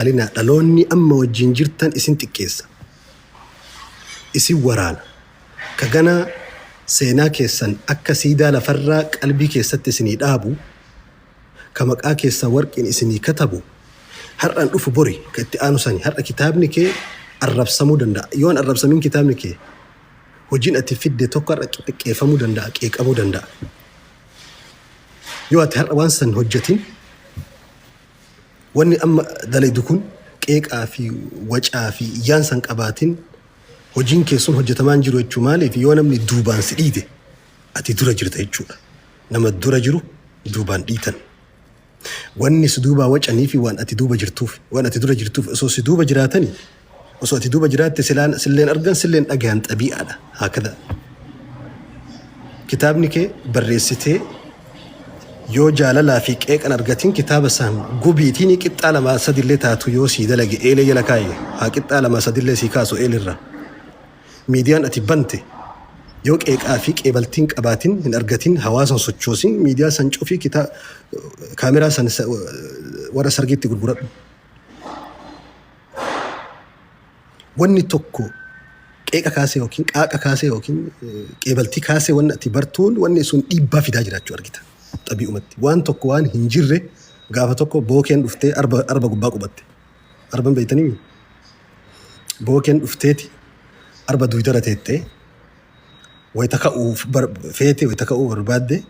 Laalinaa dhaloonni amma wajjiin jirtan isin xiqqeessa. Isin waraana. Ka ganaa seenaa keessan akka siidaa lafarraa qalbii keessatti isinii dhaabu, ka maqaa keessan warqiin isinii katabu, har'an dhufu bori ka itti aanu sani. Har'a kitaabni kee arrabsamuu danda'a. Yoo hin arrabsamin kitaabni kee hojiin ati fidde tokko har'a xiqqeeffamuu danda'a, qeeqamuu danda'a. Yoo ati har'a waan san hojjetin Wanni amma dalaydu kun qeeqaa fi wacaa fi iyyaansa hin qabaatin hojiin kee sun hojjetamaa hin jiru jechuu maaliif yoo namni duubaan si dhiite ati dura jirta jechuudha. Nama dura jiru duubaan dhiitan. Wanni si duubaa wacanii fi waan ati duuba jirtuuf waan ati dura jirtuuf osoo si duuba jiraatani osoo ati duuba jiraatte silaan silleen argan silleen dhagayan xabii'aadha haakada. Kitaabni kee barreessitee Yoo jaalalaa fi qeeqan argatin kitaaba san gubiitii qixxaa lamaa sadillee taatu yoo sii dalage eelee jala kaayi haa qixxaa lamaa sadillee sii kaasu eelirra. Miidiyaan ati bante yoo qeeqaa fi qeebaltiin qabaatin hin argatin hawaasa hin sochoosin miidiyaa san cufii kitaa kaameraa san warra sargiitti gurguradhu. Wanni tokko qeeqa kaasee yookiin qaaqa kaasee yookiin qeebaltii kaasee wanni ati bartuun wanni sun dhiibbaa fidaa jiraachuu argita. Xabi'umatti. Waan tokko waan hin jirre gaafa tokko bookeen dhuftee arba, arba gubbaa qubatte. Arban beektanii bookeen dhufteeti arba duydara teettee wayita ka'uuf feete wayita ka'uu barbaadde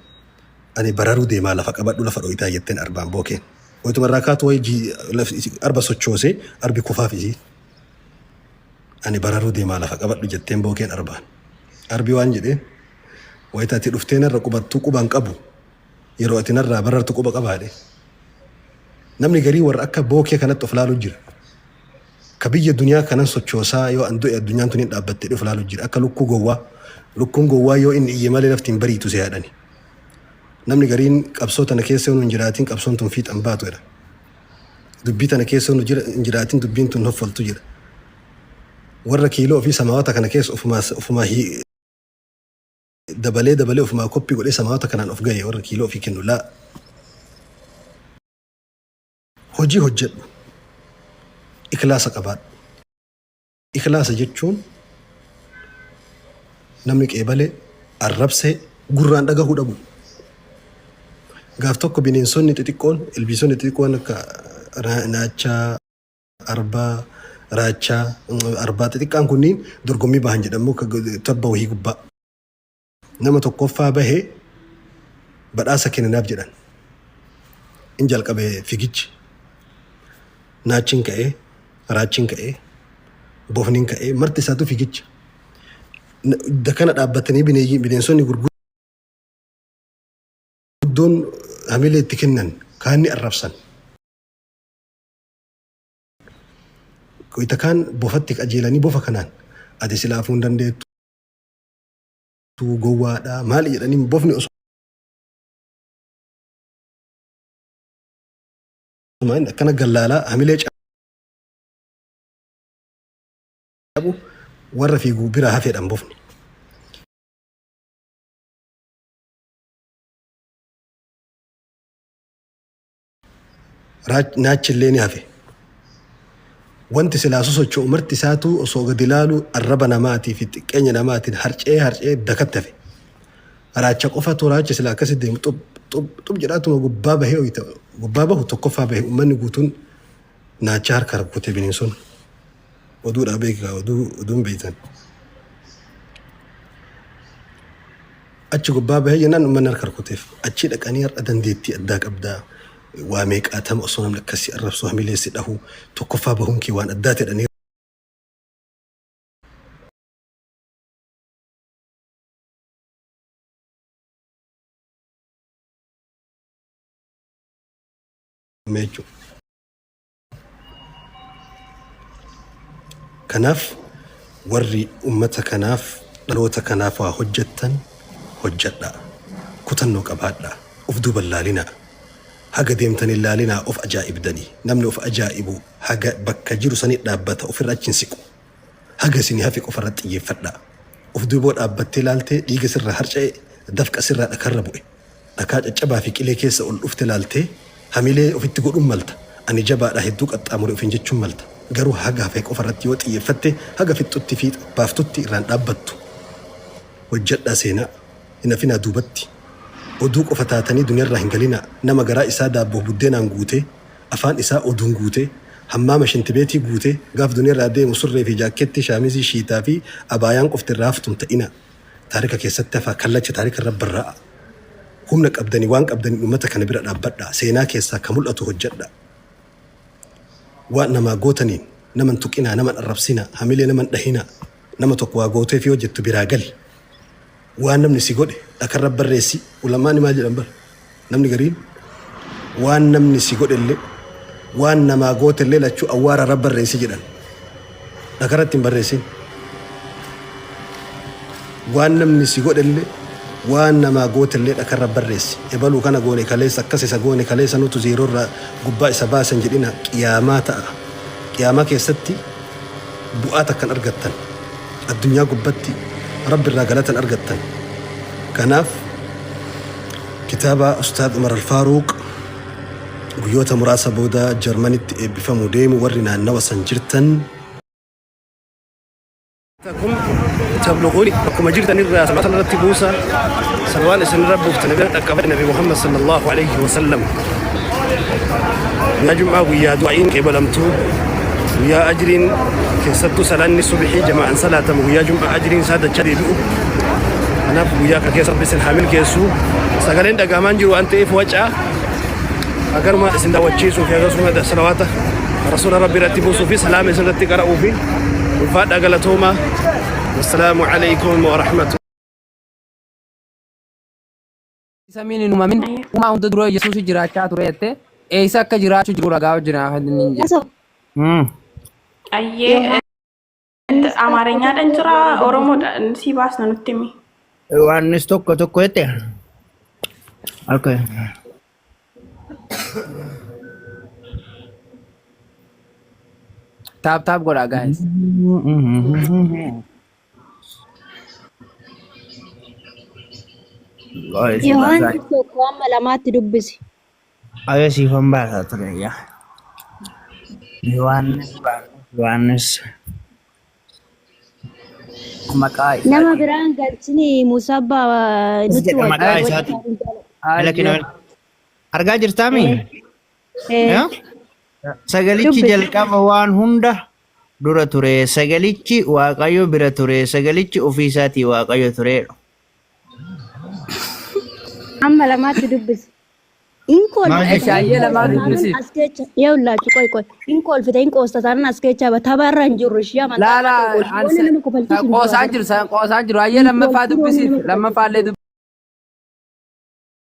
ani bararuu deemaa lafa qabadhu lafa dho'itaa jetteen arbaan bookeen. Wayituma irraa kaatu wayi arba sochoosee arbi kufaaf isii. Ani bararuu deemaa lafa qabadhu jetteen bookeen arbaan. Arbi waan jedheen wayita ati dhuftee narra qubattuu quba hin qabu yeroo ati narraa barartu quba qabaadhe. Namni garii warra akka bookee kanatti of laalu jira. Ka biyya duniyaa kanan sochoosaa yoo an du'e addunyaan tun hin dhaabbatte of laalu jira. Akka lukkuu gowwaa. Lukkuun gowwaa yoo inni iyye malee lafti hin bariitu se'adhani. Namni gariin qabsoo tana keessa yoo nu hin jiraatin qabsoon tun fiixa hin baatu jedha. Dubbii tana keessa yoo nu hin jiraatin dubbiin tun hoffoltu jedha. Warra kiiloo ofii samaawata kana keessa ofumaa ofumaa dabalee dabalee ofumaa koppii godhee samaawata kanaan of gahe warra kiiloo ofii kennu laa. Hojii hojjedhu. Ikhlaasa qabaadhu. Ikhlaasa jechuun namni qeebale, arrabse, gurraan dhagahuu dhabu. Gaaf tokko bineensonni xixiqqoon, ilbiisonni xixiqqoon akka naachaa, arbaa, raachaa, arbaa xixiqqaan kunniin dorgommii bahan jedhamu tabba wahii gubbaa. Nama tokkoffaa bahe badhaasa kenninaaf jedhan. In jalqabe figichi. Naachiin ka'ee, raachiin ka'ee, bofniin ka'ee, marti isaatu figicha. Dakana dhaabbatanii bineeyyiin bineensonni gurguddoon hamilee itti kennan kaan ni arrabsan. Wayita kaan bofatti qajeelanii bofa kanaan ati silaafuu hin dandeettu gowwaadha maali jedhanii bofni osoo inni akkana gallaalaa hamilee cabu warra fiigu biraa hafeedhaan bofni. Naachillee ni hafe. Wanti silaa sosocho'u marti isaatuu osoo gadi ilaalu arraba namaatii fi xiqqeenya namaatiin harca'ee harca'ee dakatti hafe. Raacha qofatu raacha silaa akkasi deemu xub xub xub jedhaatuma gubbaa bahee hoyita gubbaa bahu tokkoffaa bahe uummanni guutuun naacha harka rukute bineensonni. Oduudhaa beekaa oduu oduun beektan. Achi gubbaa bahee jennaan uummanni harka rukuteef. Achi dhaqanii har'a dandeettii addaa qabdaa. Waa meeqaatama osoo namni akkasii arrabsu hamilee si dhahu tokkoffaa bahuun kee waan addaa jedhanii jechuudha. Kanaaf warri ummata kanaaf dhaloota kanaaf waa hojjettan hojjedhaa. Kutannoo qabaadhaa. Of duuba hin laalinaa. Haga deemtan hin laalinaa of ajaa'ibdanii. Namni of ajaa'ibu haga bakka jiru sanii dhaabbata ofirra achi hin siqu. Haga isinii hafe qofa irratti xiyyeeffadhaa. Of duuba dhaabbattee laaltee dhiiga sirraa harca'e dafqa sirraa dhakarra bu'e. Dhakaa caccabaa fi qilee keessa ol dhufte laaltee hamilee ofitti godhuun malta. Ani jabaadha hedduu qaxxaamure ofiin jechuun malta. Garuu haga hafe qofa irratti yoo xiyyeeffatte haga fixxutti fiixa baaftutti irraan dhaabbattu. Hojjadhaa seenaa. Hin hafinaa duubatti. Oduu qofa taatanii duniyarraa hin galinaa. Nama garaa isaa daabboof buddeenaan guutee, afaan isaa oduun guutee, hammaama shintibeetii guutee gaaf duniyarraa deemu surree fi jaakkeettii, shaamizii, shiitaa fi abaayaan qofti irraa haftu hin ta'inaa. Taarika keessatti hafaa, kallacha taarika irra barraa'a. Humna qabdanii waan qabdaniin ummata kana bira dhaabbadhaa. Seenaa keessaa ka mul'atu hojjadhaa. Waan namaa gootaniin nama hin tuqinaa, nama hin arrabsinaa, hamilee nama hin dhahinaa. Nama tokko waa gooteef yoo jettu biraa gali. Waan namni si godhe dhakarra barreessi. Ulamaani maal jedhan bar? Namni gariin waan namni si godhellee waan namaa gootellee lachuu awwaara irra barreessi jedhan. Dhakarratti hin barreessin. Waan namni si godhellee waan namaa gootellee dhakarra barreessi. Ebaluu kana goone kaleessa akkas isa goone kaleessa nutu zeeroo irraa gubbaa isa baasan jedhina qiyaamaa ta'a. Qiyaamaa keessatti bu'aa takkan argattan. Addunyaa gubbatti Rabbi irraa galatan argattan. Kanaaf kitaaba Ustaad Umar Alfaaruuq guyyoota muraasa booda Jarmanitti eebbifamu deemu warri naannawa san jirtan. Kun tabluquuni akkuma jirtan irraa salawaata irratti buusa salawaan isin irra buuftan bira dhaqqaba Nabi Muhammad sallallahu alaihi wasallam. Guyyaa Jum'aa guyyaa du'aa'iin qeebalamtu guyyaa ajriin keessattuu salaanni subhii jama'aan salaatamu guyyaa Jum'aa ajriin isaa dachaa deebi'u. Kanaaf guyyaa kana keessa Rabbi isin haa milkeessu. Sagaleen dhagahamaan jiru waan ta'eef wacaa agaruma isin daawwachiisuu fi akkasuma salawaata rasuula Rabbi irratti buusuu fi salaama isin irratti qara'uu fi ulfaadhaa galatoomaa. Wassalaamu alaikum wa rahmatullahi. Samiin hin uumamin uumaa hunda dura Yesuus jiraachaa ture jette eessa akka jiraachuu jiru ragaa wajjin haa hin jedhe. Ayyee Amaareenyaadhaan jira Oromoodhaan si baasna nutti himi. Yohaannis tokko tokko jette. Okay. Taap taap godhaa guys. Yohaannis tokko amma lamaatti dubbisi. Ayyo siifan baasaa ture yaa. Yohaannis Yohaannis maqaa Nama isaatiin. biraan galchini musabbaa Akkas nutti jedha maqaa wacaa isaatiin. wacaa. Ala Ayyee. kinoo argaa jirtaami? Eh, Yaa? Sagalichi dubbisi. jalqaba waan hunda dura ture. Sagalichi Waaqayyo bira ture. Sagalichi ofii isaatii Waaqayyo tureedha. Amma lamaatti dubbisi. In Maal kolfita jechuudha? in Ayyee lamaa qoosta taanan dubbisi. as keessa yehullaachu qoy qoy in kolfita in qoosta taanan as keessa ba tabarra hin jirru ishii amantaa Laa irratti laa hin kolfi wanni nama kofalchiisu hin jiru qoosaan asirra. jiru qoosaan jiru ayyee Hin lammaffaa kolfin wanni dubbisiif nama lammaffaa kofalchiisu. illee dubbisi.